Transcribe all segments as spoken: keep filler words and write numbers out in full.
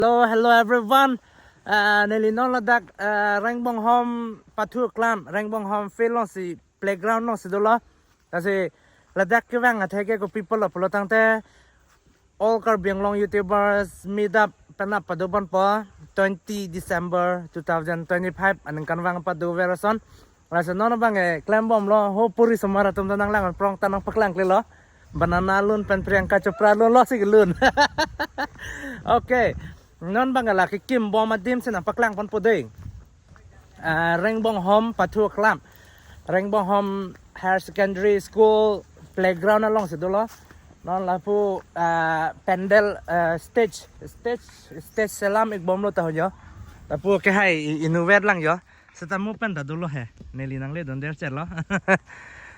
Hello, hello everyone. Uh, neli non ladak uh, Rengbonghom pathu klam, Rengbonghom field alongsi playground alongsi dolo. Lasi ladak kevang atheke kopi pulo pulo tangte all Karbi Anglong YouTubers meet up pen nangpado ponpo twenty December two thousand twenty-five aningkanvang pado ver ason. Lasi non abang eh klembomlo ho puri somar atum ta nanglang prong ta nangpaklang klelo. Banana lun pen Priyanka Chopra lun lo si lun. Okay. Non abang la kekim bom adim si nangpaklang ponpo dei. Ah, Rengbonghom pathu klam. Rengbonghom Higher Secondary School playground alongsi dolo. Non lapu ah, pandal ah, stage stage stage selam ik bomlo tahun yo. Lapu kehai i- inutvet lang yo. Seta mo pen ta dolo he. Neli nangle don der chet lo.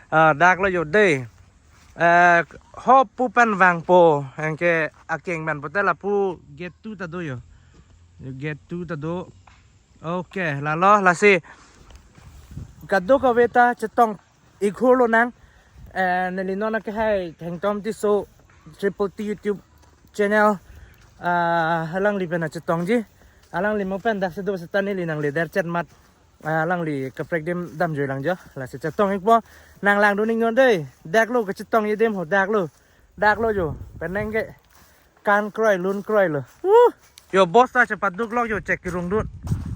Ah, dak lo yo dei. Eh, ho pu pen vangpo. Anke akeng pen pote lapu gate two ta do yo. Yo gate two ta do. Okay, lalo lasi kadokave ta chetong ik hur lonang. Eh, neli non akehai Thengtom Tisso Triple T YouTube channel. Ah, alangli pen chetongji. Alangli mo pen dak si do seta neli nangle der chet mat. Ah, alangli kaprek adim damjoi lang jo. Lasi chetong ikpo. Nanglang dun ik non dei. Dak lo kachetong adim ho dak lo. Dak lo jo. Penang ke. Kan kroi lun kroi lo. Wuh. Yo boss ta chepaduk lok yo chek kirung dun.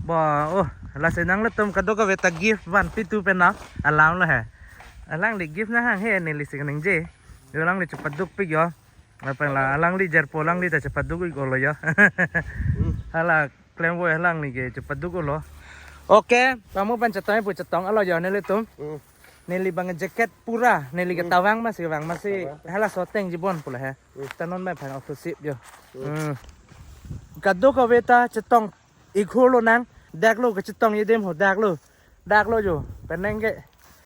Ba oh lasi nanglitum kadokave ta gift van pitu pen na alam lo he. Alangli gift nanghang he neli si kaningje. Yo alangli chepaduk pik yo. Lapen la alangli jerpo alangli ta chepaduk ik olo yo. Hala klemvoi alangli ke chepaduk olo. Okay, kamu pen chetong pu chetong alo yo nelitum. Hmm. Neli abang jacket pura, neli ke Hmm. tawang masi vang masi Tawang. Hala soteng jibon pula he. Hmm. Ta non mai phan auto sip yo. Hmm. Hmm. Kadokave ta chetong ik hur lonang, dak lo kachetong adim ho dak lo. Dak lo jo. Penang ke.